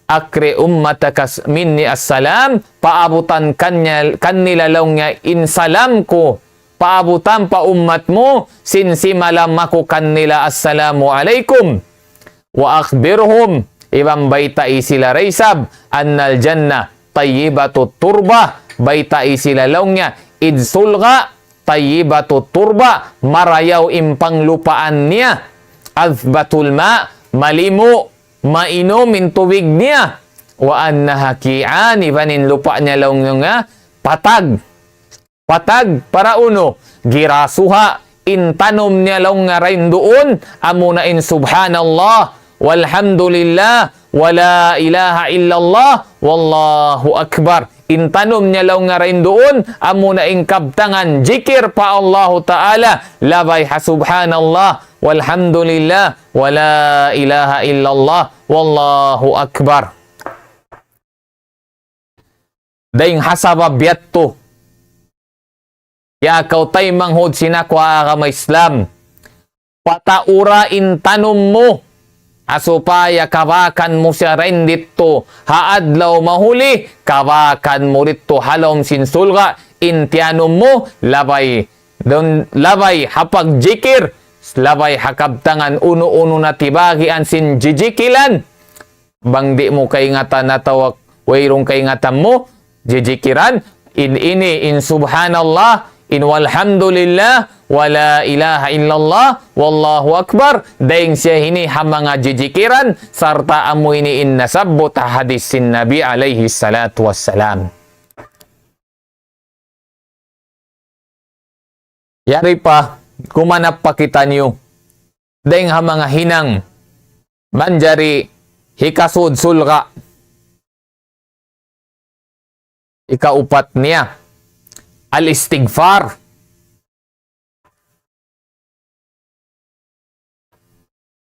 أقرئ أمتك مني السلام, paabutan kanya-, kanila laung niya in salam ku, paabutan pa ummat mu, sin simalam aku kanila, السلام عليكم. وأخبرهم, iban baytai sila da isab, أن الجنة طيبة التربة, baytai sila laung niya, in surga', طيبة التربة, marayaw in panglupaan niya, عذبة الماء, malimu', mainum in tubig niya, وأنها قيعان, iban in lupa' niya laung niya patag. Patag, para unu, غراسها, in tanum niya laung niya dayn duun, amuna in subhanallah, walhamdulillah, wala ilaha illallah, wallahu akbar. In tanum niya laung niya dayn duun, amuna in kabtangan jikir pa Allahu Ta'ala, labay ha subhanallah, walhamdulillah, wala ilaha illallah, wallahu akbar. Dayng ha sabab yadtu, ya kaw taymanghud sin aku ha agama Islam, pataura in tanum mu, ha supaya kabakan mu siya dayn didtu ha adlaw mahuli, kabakan mu didtu ha lawm sin surga', in tiyanum mu, labay, dun, labay ha pagjikir, labay ha kabtangan unu-unu na tibagian sin jijikilan. Bang di' mu kaingatan atawa wayruun kaingatan mu, jijikiran, in ini, in subhanallah, in walhamdulillah, wala ilaha illallah, wallahu akbar, dayng siya ini ha manga jijikiran, sarta' amu ini in nasabbut ha hadis sin Nabi alayhi salatu wassalam. Yari pa, kumanap pa kitaniyu dayng ha manga hinang manjari hikasud surga'. Ikaupat niya, al-istighfar.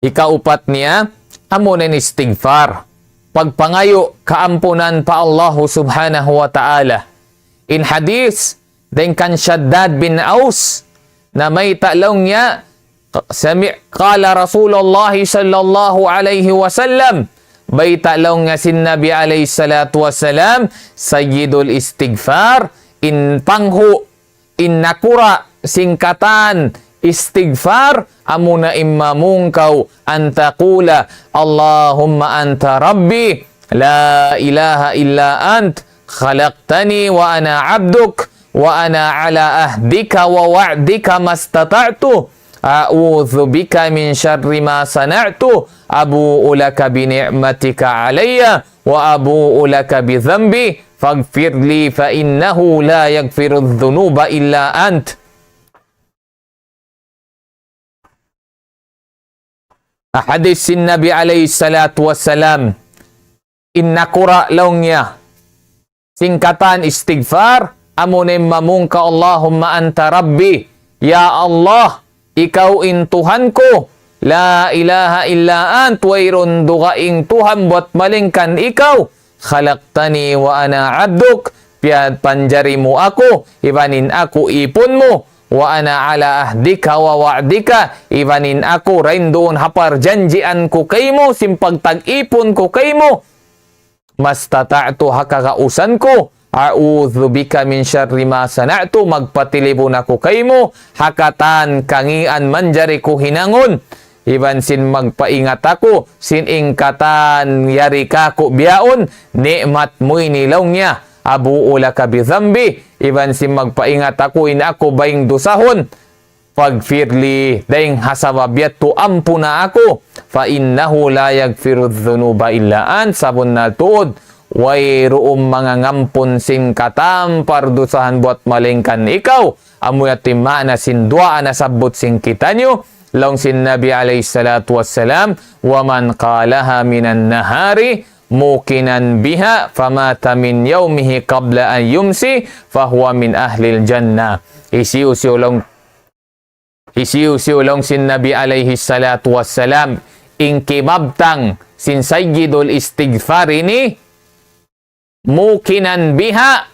Ikaupat niya, amuna in istighfar. Pagpangayu' kaampunan pa Allahu Subhanahu wa Ta'ala. In hadith, Dayn kan Shaddad bin Aus, namayta' laung niya, sami-, qala Rasulullah sallallahu alayhi wasallam, bayta' laung niya sin Nabi alayhi salatu wasalam, sayyidul istighfar, in panghu', in nakura' sin katan istighfar, amuna in mamung kaw, an taqula, Allahumma anta rabbi, la ilaha illa ant, khalaqtani wa ana abduk, wa ana ala ahdika wa wa'dika mastata'tu, a'udhu bika min sharri ma sana'tu, abu'u laka bi ni'matika alayya, wa abu'u laka bi dhanbi, faghfir li fa innahu la yaghfiru dhunuba illa ant. Hadis sin Nabi alayhi salatu wasalam, in nakura' laung niya sin katan istighfar, amuna in mamung kaw, Allahumma anta rabbi, ya Allah, ikaw in Tuhan ku, la ilaha illa ant, wayruun dugaing Tuhan buwat malaingkan ikaw, khalaqtani wa ana abduk, piyapanjari mu aku, iban in aku ipun mu, wa ana ala ahdika wa wa'dika, iban in aku dayn duun ha parjanjian ku kaymu, sin pagtag-ipun ku kaymu, mastata'tu, ha kagausan ku, a'udhu bika min sharri ma sana'tu, magpatilibun aku kaymu, ha katan kangīan manjari ku hinangun, iban sin magpaingat aku, sin in katan yari kāku' bihaun, ni'mat mu ini laung niya, abu'u laka bi dhanbi, iban sin magpaingat aku in aku baying dusahun, faghfir li, dayng ha sabab yadtu ampuna aku, fa innahu la yaghfiru dhunuba illa ant, sabunnal tuud, wayruun mangangampun sin katan pardusahan buwat malaingkan ikaw, amu yadtu in maana sin duwaa nasabbut sin kitaniyu, laung sin Nabi alayhi salatu wassalam, wa man qalaha minan nahari muqinan biha famata min yawmihi qabla an yumsi fahuwa min ahlil jannah. Hisiyu-siyu laung, hisiyu-siyu laung sin Nabi alayhi salatu wassalam, in kimabtang sin sayyidul istighfar ini, muqinan biha,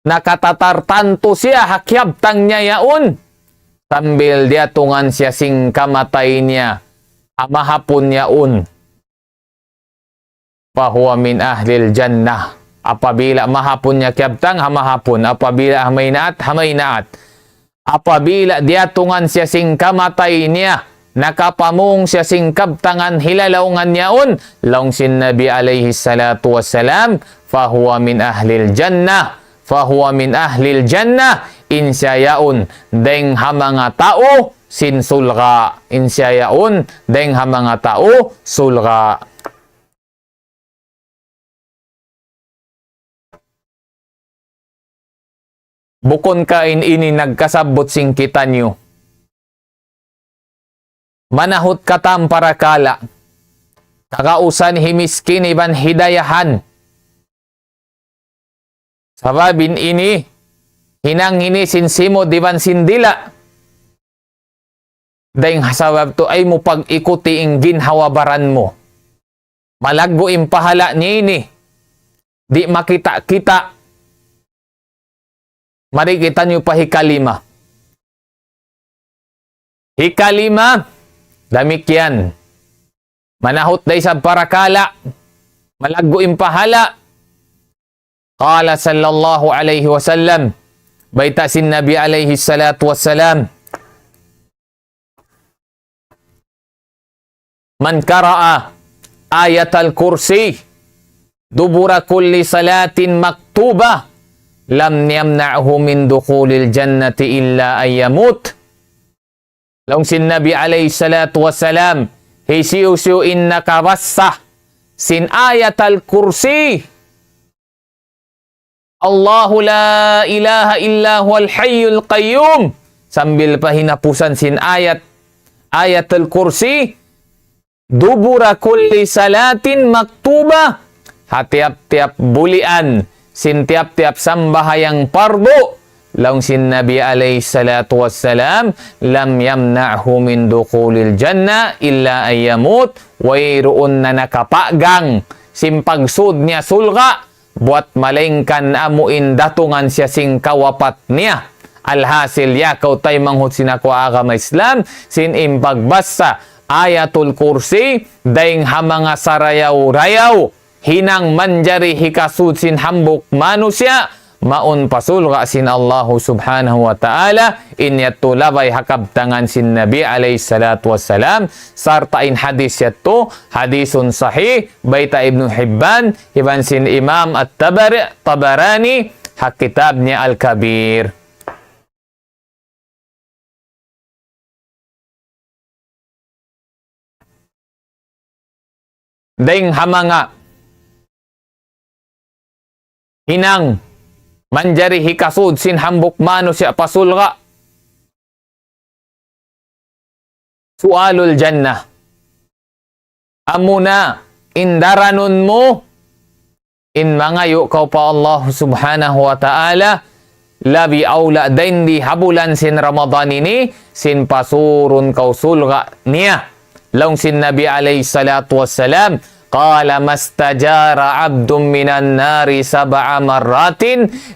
nakatatartantu siya ha kiyabtang niya yaun, sambil diyatungan siya sin kamatay niya, ha mahapun yaun. Fahuwa min ahlil jannah. Apabila mahapun niya kiyabtang, ha mahapun. Apabila ha maynaat, ha maynaat. Apabila diyatungan siya sin kamatay niya, nakapamung siya sin kabtangan hilalaungan yaun, laung sin Nabi alayhi salatu wassalam, fahuwa min ahlil jannah, fahuwa min ahlil jannah, in siya yaun dayng ha manga tau sin surga', in siya yaun dayng ha manga tau surga'. Bukun ka in ini nagkasabbut sin kitaniyu? Manahut katan parakala', kagausan himiskin iban hidayahan. Sabab in ini, hinang ini sin simud iban sin dila'. Dayng ha sabab tu ay mu pag-ikuti in ginhawa-baran mu. Malaggu' in pahala' niya ini. Di' makita'-kita'. Mari kitaniyu pa hikalima. Hikalima, damikkiyan. Manahut da isab parakala', malaggu' in pahala'. Qala sallallahu alayhi wasallam, bayta' sin Nabi alayhi salatu wassalam, من قرأ آية الكرسي دبر كل صلاة مكتوبة لم يمنعه من دخول الجنة إلا أن يموت. Laung sin Nabi alayhi salatu wassalam, hisiyu-siyu in nakabassa sin Ayatul Kursi, Allahu la ilaha illa huwal hayyul qayyum. Sambil pa hinapusan sin ayat, Ayatul Kursi, دبر كل صلاة مكتوبة. Ha tiyap-tiyap bulian, sin tiyap-tiyap sambahayang pardu, laung sin Nabi alayhi salatu wassalam, لم يمنعه من دخول الجنة إلا أن يموت. Wayruun na nakapagang sin pagsud niya surga', buat malaingkan amu in datungan siya sin kawapat niya. Alhasil, ya kaw taymanghud sin aku agama Islam, sin in pagbasa Ayatul Kursi, dayng ha manga sarayaw-rayaw hinang manjari hikasud sin hambuuk manusiya', mawn pa surga' sin Allahu Subhanahu wa Ta'ala, in yadtu labay ha kabtangan sin Nabi alayhi salatu wassalam, sarta' in hadith yadtu, hadithun sahih, bayta' Ibnu Hibban, iban sin Imam At-Tabar-, Tabarani, ha kitab niya Al-Kabir. Dayng ha manga hinang manjari hikasud sin hambuuk manusiya' pa surga'. Su'alul jannah. Amuna in daranun mu in mangayu' kaw pa Allah Subhanahu wa Ta'ala, labi awla dayn di ha bulan sin Ramadan ini, sin pasurun kaw surga' niya. Laung sin Nabi alayhi salatu wassalam, قال ما استجار عبد من النار سبع مرات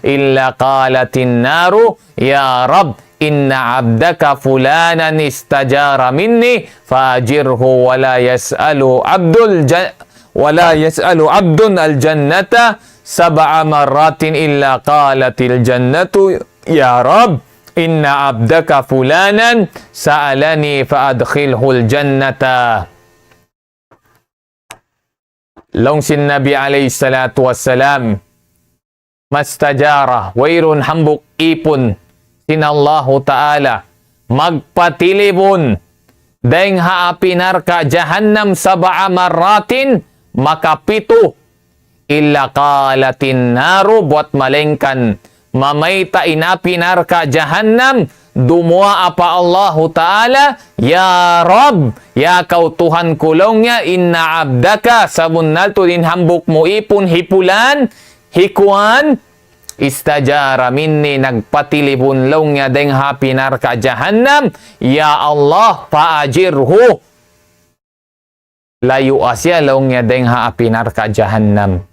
إلا قالت النار يا رب إن عبدك فلانا استجار مني فأجره ولا يسأل عبد الج-، ولا يسأل عبد الجنة سبع مرات إلا قالت الجنة يا رب إن عبدك فلانا سألني فأدخله الجنة. Laung sin Nabi alayhi salatu wassalam, mastajara, wayruun hambuuk ipun sin Allahu Ta'ala, magpatilibun dayng ha api narka' jahannam sab'a marratin, makapitu, illa qalatin naru, buat malaingkan mamayta' in api narka' jahannam, dumuwaa pa Allahu Ta'ala, "Ya Rabb, ya kaw Tuhan ku," laung niya, "inna abdaka, sabunnal tuud in hambuuk mu ipun hi pulan, hi kuwan, istajara minni, nagpatilibun," laung niya, "dayng ha api narka' jahannam, ya Allah, fa ajirhu." Layua siya laung niya dayng ha api narka' jahannam.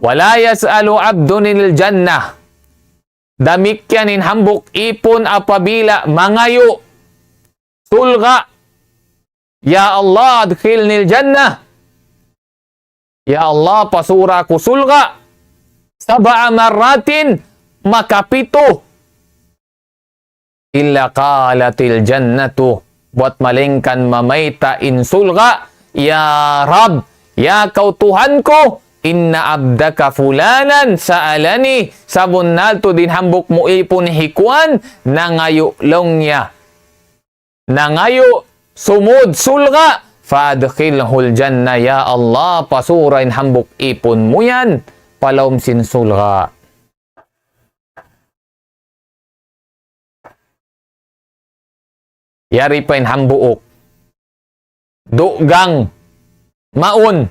Wala yas'alu abdun il jannah. Damikkiyan in hambuuk ipun apabila mangayu' surga', "Ya Allah, adkhilnil jannah." "Ya Allah, pasura aku surga'." Sab'a marratin, makapitu. Illa qalatil jannatu, buat malaingkan mamayta' in surga', "Ya Rabb, ya kaw Tuhan ku, inna abdaka fulanan sa'alani, sabunnal tuud in hambuuk mu ipun hi kuwan, nangayu' laung niya. Nangayu', sumud surga', fa adkhilhul jannah, ya Allah, pasura in hambuuk ipun mu yan pa lawm sin surga'." Yari pa in hambuuk. Dugang mawn.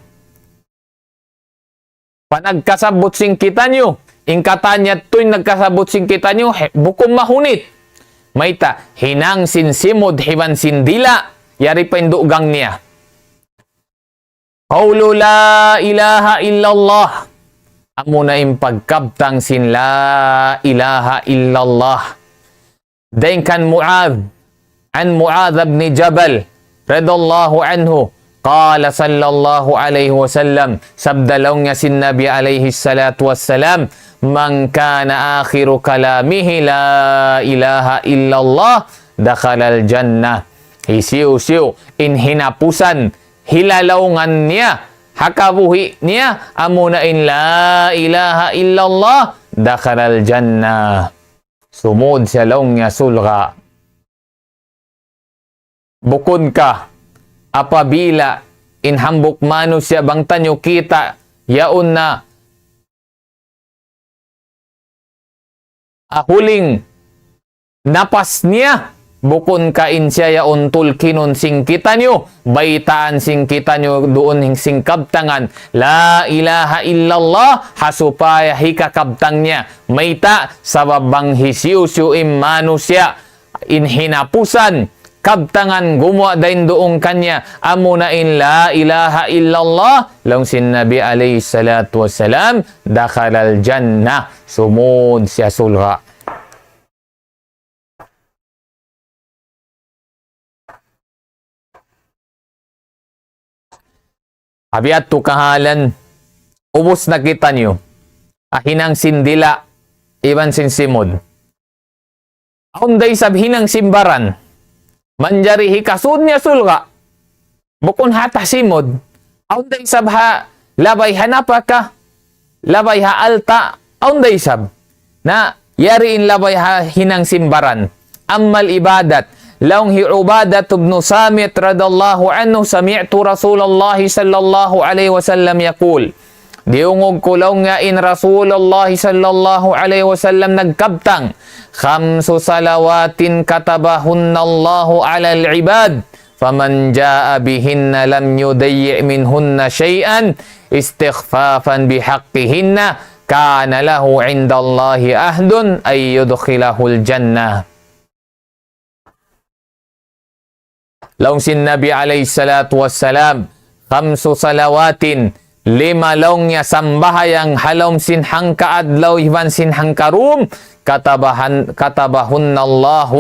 Pa nagkasabbut sin kitaniyu. In katan yadtu in nagkasabbut sin kitaniyu, he, bukun mahunit. Mayta', hinang sin simud iban sin dila'. Yari pa in dugang niya. Qawlu la ilaha illallah. Amuna in pagkabtang sin la ilaha illallah. Dayn kan Muadh, an Muadh ibn Jabal, radiyallahu anhu, qala sallallahu alayhi wasallam, sabda laung niya sin Nabi alayhi salatu wassalam, "Man kana akhiru kalamihi la ilaha illallah, dakhalal jannah." Hisiyu-siyu in hinapusan hilalaungan niya ha kabuhi' niya, amuna in la ilaha illallah, dakhalal jannah. Sumud siya laung niya surga'. Bukun ka, apabila in hambuuk manusiya' bang taniyu kita', yaun na ha huling napas niya, bukun ka in siya yaun tulkinun sin kitaniyu, baytaan sin kitaniyu duun sin kabtangan, la ilaha illallah, ha supaya hikakabtang niya. Mayta', sabab bang hisiyu-siyu in manusiya', in hinapusan, kabtangan gumuwa' dayn duun kaniya, amuna in la ilaha illallah, laung sin Nabi alayhi salatu wassalam, دخل الجنة, sumud siya surga'. Abi atu kahalan, ubus na kitaniyu, ha hinang sin dila', iban sin simud. Awn da isab hinang sin baran, manjari hikasud niya surga'. Bukun ha tasimud. Awn da isab ha labay ha napaka, labay ha alta', awn da isab. Na, yari in labay ha hinang sin baran. أما العبادة, laung hi Ubadah ibn Samit radiyallahu anhu, سمعت رسول الله صلى الله عليه وسلم يقول, diyungug ku laung niya in Rasulullah sallallahu alayhi wasallam nagkabtang, خمس صلوات كتبهن الله على العباد، فمن جاء بهن لم يضيع منهن شيئا استخفافا بحقهن كان له عند الله عهد أن يدخله الجنة. Laung sin Nabi alayhi salatu wassalam, خمس صلوات, lima laung niya sambahayang ha lawm sin hangka adlaw iban sin hangka dum, كتبهن-, كتبهن الله,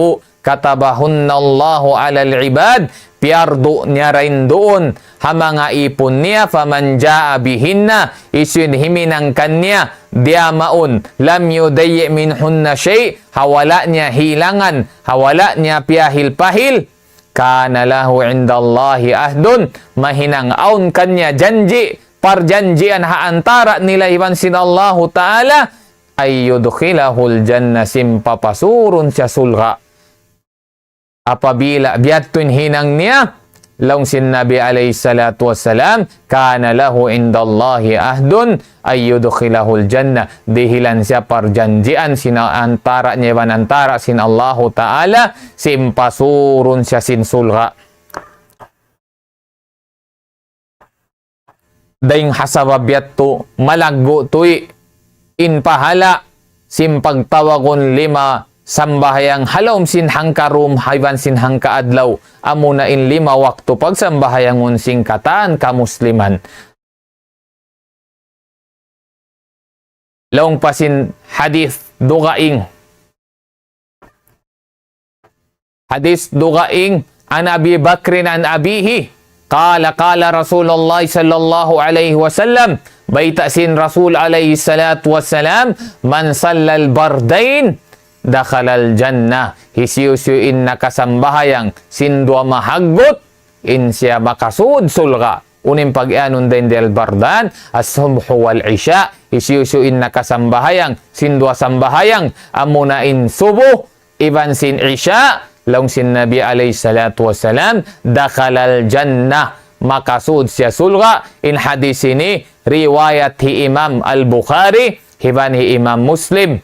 كتبهن الله على العباد, piyardu niya dayn duun ha manga īpun niya, فمن جاء بهن, hisiyu in himinang kaniya, diyā mawn, لم يضيع منهن شيء, ha wala' niya hilangan, ha wala' niya piyahil-pahil, كان له عند الله عهد, mahinang awn kaniya janji', parjanjian ha antara' nila iban sin Allahu Ta'ala, أن يدخله الجنة, sin papasurun siya surga'. Apabila biya' ha yan in hinang niya, laung sin Nabi alayhi salatu wassalam, كان له عند الله عهد أن يدخله الجنة. Dihilan siya parjanjian sin antara' niya iban antara' sin Allahu Ta'ala, sin pasurun siya sin surga'. Dayng ha sabab yadtu, malaggu' tuud in pahala' sin pagtawagun lima sambahayang ha lawm sin hangka dum iban sin hangka adlaw, amuna in lima waktu pagsambahayangun sin katan kamusliman. Laung pa sin hadith dugaing. Hadith dugaing, عن أبي بكر عن أبيه قال قال رسول الله صلى الله عليه وسلم, bayta' sin Rasul alayhi salatu wassalam, من صلى البردين دخل الجنة. Hisiyu-siyu in nakasambahayang sin duwa mahaggut, in siya makasud surga'. Unu in pag-iyanun dayn di al-bardan, الصبح والعشاء, hisiyu-siyu in nakasambahayang sin duwa sambahayang, amuna in subuh iban sin isya, laung sin Nabi alayhi salatu wassalam, دخل الجنة, makasud siya surga'. In hadith ini riwayat hi Imam Al-Bukhari iban hi Imam Muslim.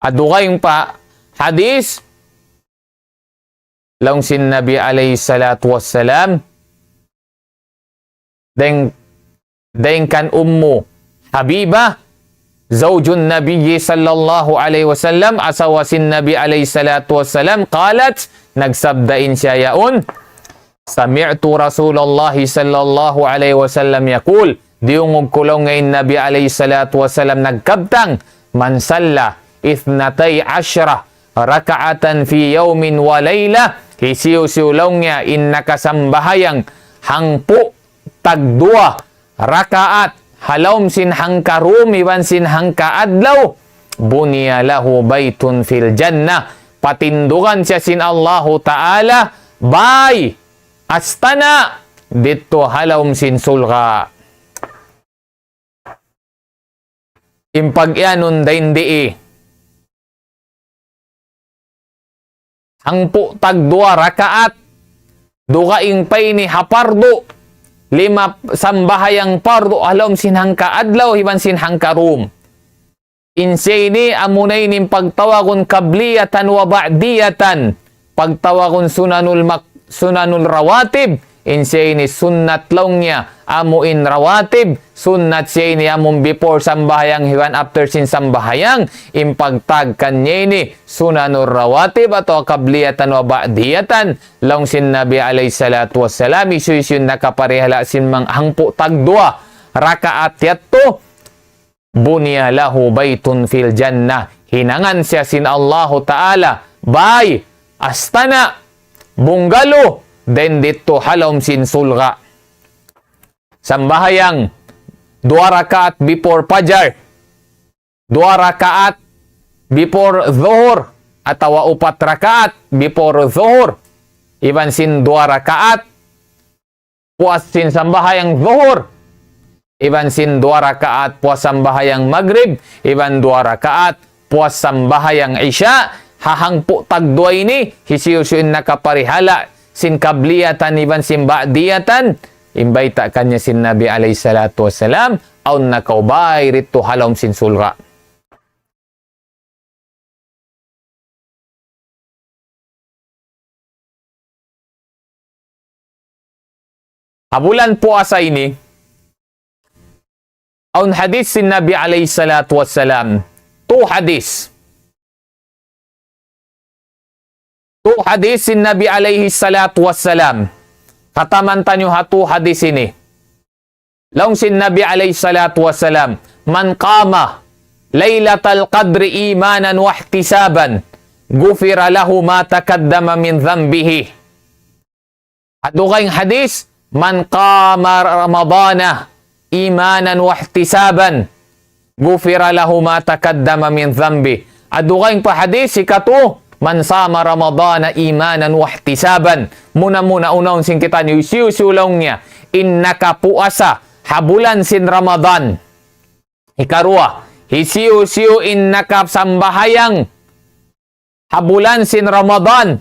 Ha dugaing pa hadith, laung sin Nabi alayhi salatu wassalam, dayng, dayng kan Ummu Habiba, زوج النبي صلى الله عليه وسلم, asawa sin Nabi alayhi salatu wassalam, قالت, nagsabda in siya yaun, سمعت رسول الله صلى الله عليه وسلم يقول, diyungug ku laung niya in Nabi alayhi salatu wassalam nagkabtang, من صلى اثنتي عشرة ركعة في يوم وليلة, hisiyu-siyu laung niya in nakasambahayang hangpu' tagduwa rakaat ha lawm sin hangka dum iban sin hangka adlaw, بني له بيت في الجنة, patindugan siya sin Allahu Ta'ala bay, astana', didtu ha lawm sin surga'. In pag-iyanun dayn di, hangpu' tagduwa rakaat, dugaing pa ini ha pardu, lima sambahayang pardu ha lawm sin hangka adlaw iban sin hangka dum. In siya ini amuna ini in pagtawagun qabliyatan wa ba'diyatan, pagtawagun sunanul mak-, sunanul rawatib, In siya ini sunnat laung niya, amu in rawatib, sunnat siya ini amun before sambahayang iban after sin sambahayang, in pagtawag kaniya ini sunanur rawatib atawa qabliyatan wa ba'diyatan, laung sin Nabi alayhi salatu wassalam, hisiyu-siyu in nakaparihala' sin manga hangpu' tagduwa rakaat yadtu, بني له بيت في الجنة. Hinangan siya sin Allahu Ta'ala bay, astana', bungalow, dayn didtu ha lawm sin surga'. Sambahayang duwa rakaat before fajar, duwa rakaat before zuhur, atawa upat rakaat before zuhur, iban sin duwa rakaat puas sin sambahayang zuhur, iban sin duwa rakaat puas sambahayang magrib, iban duwa rakaat puas sambahayang isya, ha hangpu' tagduwa ini, hisiyu-siyu in nakaparihala' sin qabliyatan iban sin ba'diyatan, in bayta' kaniya sin Nabi alayhi salatu wassalam, awn na kaw bay didtu ha lawm sin surga'. Ha bulan puasa ini, awn hadith sin Nabi alayhi salatu wassalam. Two hadith. Two hadith sin Nabi alayhi salatu wassalam. Kataman taniyu ha two hadith ini. Laung sin Nabi alayhi salatu wassalam, من قام ليلة القدر إيمانا واحتسابا غفر له ما تقدم من ذنبه. Ha dugaing hadith, من قام رمضان إيمانا واحتسابا غفر له ما تقدم من ذنبه. Ha dugaing pa hadith, hikatu, من صام رمضان إيمانا واحتسابا. Muna-muna unahun sin kitaniyu, hisiyu-siyu laung niya in nakapuasa ha bulan sin Ramadan. Hikaruwa, hisiyu-siyu in nakasambahayang ha bulan sin Ramadan.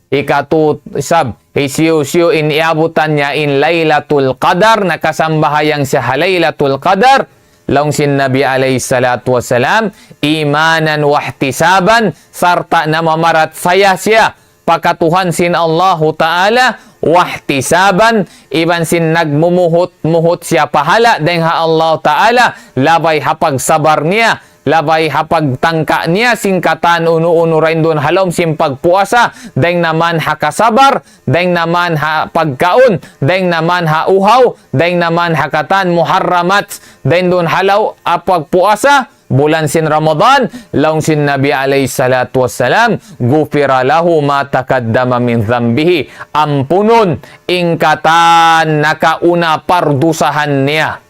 Hikatu isab, hisiyu-siyu in iyabutan niya in Laylatul Qadar, nakasambahayang siya ha Laylatul Qadar. Laung sin Nabi alayhi salatu wassalam, إيمانا واحتسابا, sarta' namamarachaya siya pa katuhan sin Allahu Ta'ala, واحتسابا, iban sin nagmumuhut-muhut siya pahala' dayng ha Allahu Ta'ala, labay ha pagsabar niya, labay ha pagtangka niya sin katan unu-unu dayn duun ha lawm sin pagpuasa, dayng na man ha kasabar, dayng na man ha pagkaun, dayng na man ha uhaw, dayng na man ha katan muharramat, dayng duun ha lawm ha pagpuasa, bulan sin Ramadan, laung sin Nabi alayhi salatu wassalam, غفر له ما تقدم من ذنبه. Ampunun in katan nakauna pardusahan niya.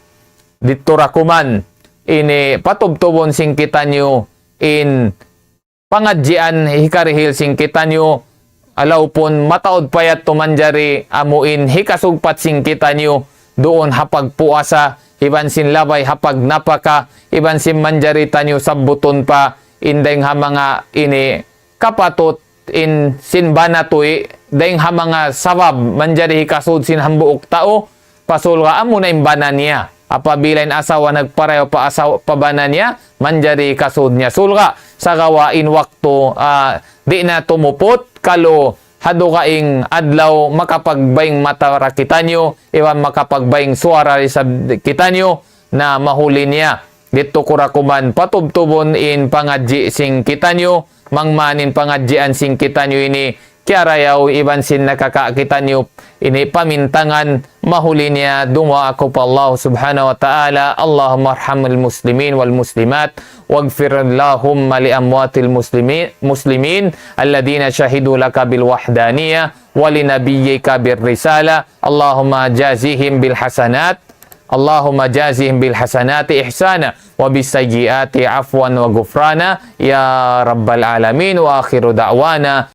Didtu ra kuman, ini patubtubun sin kitaniyu in pangadjian hikarihil sin kitaniyu, walaupun mataud pa yadtu manjari amu in hikasugpat sin kitaniyu duun ha pagpuasa, iban sin labay ha pagnapaka, iban sin manjari taniyu sabbutun pa in dayng ha manga ini kapatut in sin bana tuud, dayng ha manga sabab manjari hikasud sin hambuuk tau pa surga' amuna in bana niya. Apabila in asawa nagparayaw pa asawa, pa bana niya, manjari hikasud niya surga'. Sagawa' in waktu, ah, di' na tumuput, kalu ha dugaing adlaw makapagbaying mata ra kitaniyu, iban makapagbaying suwara isab kitaniyu, na mahuli niya. Didtu ku ra kuman patubtubun in pangadji' sin kitaniyu, mangman in pangadjian sin kitaniyu ini, kiyarayaw iban sin nakaka-, kitaniyu ini pamintangan, mahuli niya duwaa aku pa Allah subhanahu wa ta'ala, اللهم ارحم المسلمين والمسلمات، واغفر اللهم لأموات المسلمين، المسلمين الذين شهدوا لك بالوحدانية ولنبيك بالرسالة، اللهم جازهم بالحسنات، اللهم جازهم بالحسنات إحسانا وبالسيئات عفوا وغفرانا يا رب العالمين. وآخر دعوانا